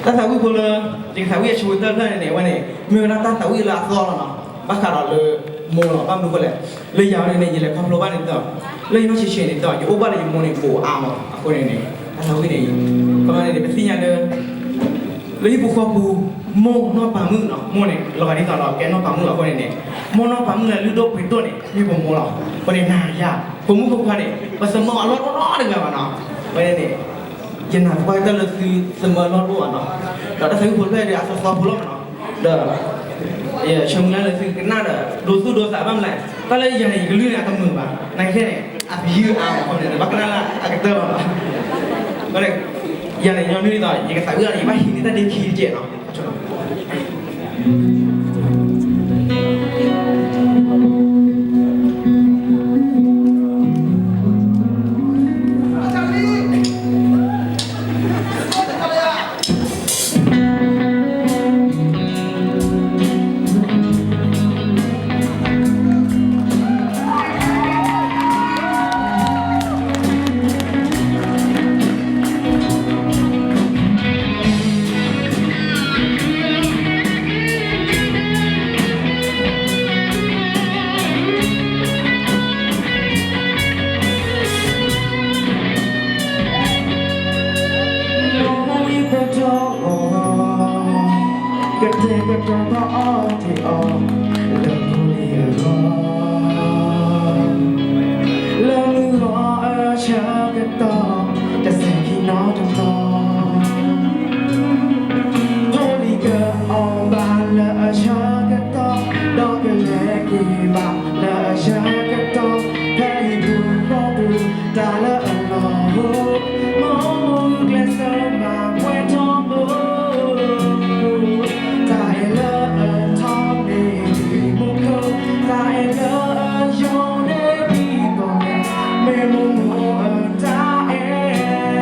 တၢ်သးဝံၣ်ဖိလၢ ယကသးဝံၣ်အဆိကတၢၢ်တဖျၢၣ်န့ၣ်န့ၣ် အဝဲန့ၣ် မ့ၢ်ဝဲဒၣ်တၢ်သးဝံၣ်လၢအသီလီၤနီၤ. ဘၣ်ဃးဒီးလၢမိၢ်လီၤ. ဘၣ်မနုၤအဃိလဲၣ်, လၢယၤန့ၣ်န့ၣ် ယလဲၤခီဖျိဘၣ်န့ၣ်ဒီး လၢယနီၢ်ဆံးဆံးန့ၣ်ဒီး ယအိၣ်ဘၣ်ဒီးယမိၢ်န့ၣ် ကိးအါမး. အဃိန့ၣ်န့ၣ် တၢ်သးဝံၣ်န့ၣ် ခီန့ၣ်န့ၣ် ပသ့ၣ်ညါလၢ လၢဟံၣ်ဖိဃီဖိ မိၢ်နီၢ်ပၤမုၣ်နီၤ, မိၢ်န့ၣ် လီၤဂာ်ဒ်သိးဒီး ကဲနီၢ်ပၤမုၣ်လီၤ. အဃိန့ၣ်န့ၣ် မိၢ်နီၢ်ပၤမုၣ်လၢလုၢ်ဒိၣ်ပှ့ၤဒိၣ်န့ၣ် မ့ၢ်ပမိၢ်လီၤ. အဃိန့ၣ် နၤယၤ ပမုၢ်ဖိခွါန့ၣ် ပသမၢအလီၢ်တအိၣ်နီတဂၤဘၣ်နီၤ. အဃိန့ၣ်န့ၣ် ယနာ်သပှၢ်ကတၢၢ်လၢသုသမၢအလီၢ်တအိၣ်ဘၣ်နီၤ. ဒီးတၢ်သးဝံၣ်ဖိတဖျၢၣ်ဒီး အသီသီဖိလီၤမးနီၤ. ဒီး ယဆၢမုၢ်လၢ်လၢသုကနၣ်ဒီး ဒိသူၣ်ဒိသးဘၣ်မလဲၣ်. တၢ်လၢယၤန့ၣ် ယကလုၢ်န့ၣ် အတမုာ်ဘၣ်. နာ်က့န့ၣ် အသယုၢ်အါမးအဃိန့ၣ် ဘၣ်ကနၣ်လၢအကတၢၢ်လီၤနီၤ. အဃိန့ၣ် ယၤန့ၣ် ညီနုၢ်ဒ်သိး ယကသးဝံၣ်အီၤန့ၣ် ယဘၣ်ဟံးန့ၢ်တၢ်ဒ့ခံတကဲးနီၤ. ကတဲာ်ကတီၤအီၣ်တ့ၢ်အီၣ် လၢဖိလံၤအဂီၢ်, လၢမုၢ်ဂီၤအဆၢကတီၢ် တစဲးခံနီတဘျီ, ဖိလံၤကအီၣ်ဘၣ်လၢအဆၢကတီၢ် ဒီးကလဲၤက့ၤဘၣ်လၢအဆၢကတီၢ်, ဖဲဟံၣ်ပူၤဃီပူၤ တၢ်လၢအလီၢ်အိၣ်, မိၢ်မိၢ်ဂုာ်ကျဲးစၢးမၤပှဲၤထီဘိ, တၢ်အဲၣ်လၢအထီန့ၣ်ဒ်မိၢ်ခိ, တၢ်အဲၣ်လၢအယိာ်န့ၣ်ဒ်ပီၣ်လဲၣ်, မ့ၢ်မိၢ်မိၢ်အတၢ်အဲၣ်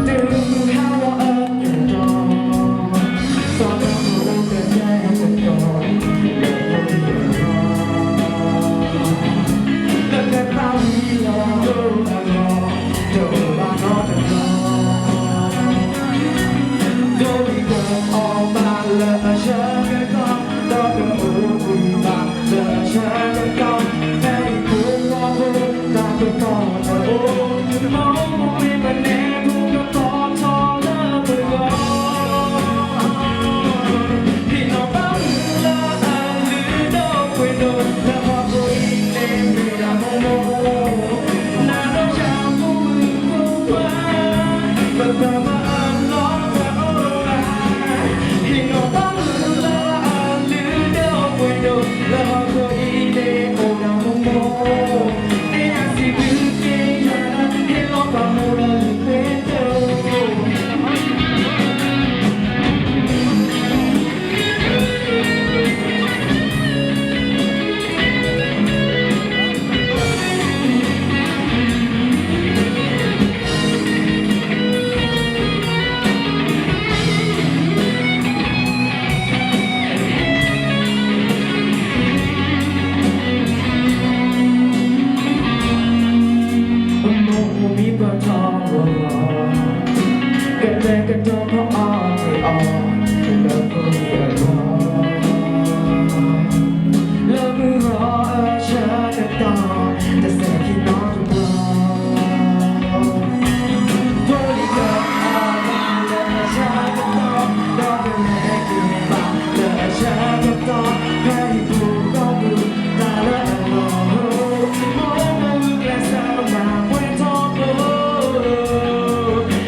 တုၤမုၢ်ဟါလီၤအကတီၢ်, စီၤပၤမုၣ်အိၣ်ကတဲာ်ကတီၤ လၢကသးဝံၣ်လီၤဒိအလီၢ်, တအိၣ်ဘၣ်နီတဘျီ, ဖိလံၤကအီၣ်ဘၣ်လၢအဆၢကတီၢ်, ဒီးကအိၣ်ဘၣ်လၢအဆၢကတီၢ်, ဖဲဟံၣ်ဖိဃီဖိ တၢ်ကပီၤတအိၣ်, မိၢ်မိၢ်မ့ၢ်ပနဲဖိကပီၤထီလၢပဂီၢ် ဟ့ၣ်နီၤဘၣ်မုၢ်လၢအလုၢ်ဒိၣ်ပှ့ၤဒိၣ် လၢဟီၣ်ခိၣ်အံၤန့ၣ်မ့ၢ်ဒၣ်မိၢ်မိၢ်, နၤဒီးယၤဖိမုၣ်ဖိခွါ, ပသးမၤအလီၢ်တအိၣ်ဘၣ်, ဟ့ၣ်နီၤဘၣ်မုၢ်လၢအလုၢ်ဒိၣ်ပှ့ၤဒိၣ် လၢဟီၣ်ခိၣ်အံၤန့ၣ်အိၣ်ဒၣ်မိၢ်မိၢ်, န့ၣ်ယစံးဘျုးက့ၤယွၤလၢ ဟ့ၣ်လီၤပှၤမိၢ်လၢလုၢ်ပှ့ၤဒိၣ် မိၢ်မိၢ်မ့ၢ်ပၢၤထီၣ်ဂီၤဂီၤ, ကတဲာ်ကတီၤဖီအီၣ်တ့ၢ်အီၣ်, လၢဖိလံၤအဂီၢ်, လၢမုၢ်ဂီၤအဆၢကတီၢ်, တစဲးခံနီတဘျီ ဖိလံၤကအီၣ်ဘၣ်လၢအဆၢကတီၢ်, ဒီးကလဲၤက့ၤဘၣ်လၢအဆၢကတီၢ်, ဖဲဟံၣ်ပူၤဃီပူၤ တၢ်လၢအလီၢ်အိၣ်, မိၢ်မိၢ်ဂုာ်ကျဲးစၢးမၤပှဲၤထီဘိ,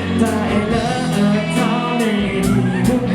တၢ်အဲၣ်လၢအထီန့ၣ်ဒ်မိၢ်ခိ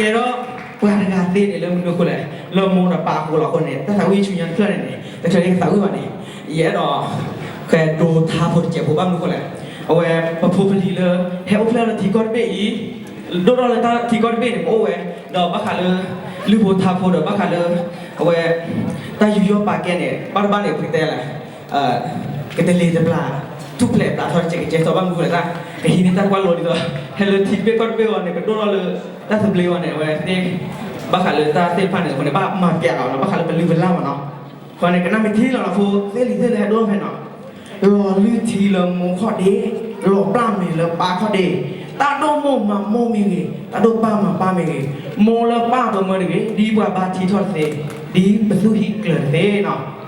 ကဲဒီး ပှၤတဂၤသ့န့ၣ် လၢမနုၤအဃိလဲၣ်, လၢမိၢ်ဒီးပၢ်အဃိလီၤအဃိန့ၣ် တၢ်သးဝံၣ်ဆူညါတဖျၢၣ်န့ၣ်န့ၣ် တချုးလၢယကသးဝံၣ်ဘၣ်န့ၣ် ယအဲၣ်ဒိး ဃဲဒိးထါဖိတစဲးဖိ ဘၣ်မနုၤအဃိလဲၣ်, အဝဲ ပဖိပလံၤလၢ ဟဲအိၣ်ဖျဲၣ်လၢထံကီၢ်တဘ့ၣ်အံၤ ဒိၣ်ထီၣ်လၢတၢ်ထံကီၢ်တဘ့ၣ်န့ၣ် ပအိၣ်ဝဲ, ဒီးဘၣ်ဃးလၢ လုၢ်ဖိထါဖိဒီးဘၣ်ဃးလၢ အဝဲ တၢ်ယူးယီၣ်ပာ်ကဲန့ၣ် ဘၣ်တဘၣ်န့ၣ် ပကတဲလဲၣ် ကတလ့ၤတဘျး ထူၣ်ဖျဲးဘျးထီၣ်တစဲးကဲထီၣ် ဘၣ်မနုၤအဃိလဲၣ်, ကဟံးန့ၢ်တၢ်ကွၢ်လိဒ်သိး ဟဲလၢထံတဘ့ၣ်ကီၢ်တဘ့ၣ်အီၤန့ၣ် ကဒိၣ်ထီၣ်လၢ တၢ်သဘျ့အီၤန့ၣ် အဝဲသ့ၣ် ဘၣ်ဃးလၢတၢ်သ့ၣ်တဖၣ်န့ၣ်အဃိန့ၣ် ဘၣ်မၤပျးအီၤနီၤ ဘၣ်ဃးလၢပလုၢ်ပလၢ်မ့ၢ်နီၤ, အဃိန့ၣ် ကနၣ်မ့ၢ်ထံလီၤနီၤ ဖိသ့ၣ်လံၤသ့ၣ်လၢဟဲဒိၣ်ဖဲနီၤ လီၤလုၢ်ထံလၢမိၢ်ခီၣ်ဒ့, လီၤပျၢ်မ့ၤလၢပၢ်ခီၣ်ဒ့, တၢ်ဒိၣ်မိၢ်မၤမိၢ်မ့ၢ်ဂ့ၤ, တၢ်ဒိၣ်ပၢ်မၤပၢ်မ့ၢ်ဂ့ၤ, မိၢ်လၢပၢ်ပမၢတဂ့ၤ, ဒ်ပှၤဘါထံထီၣ်တသ့, ဒ်ပသူၣ်ဟံၣ်ကျၢၤတသ့နီၤ.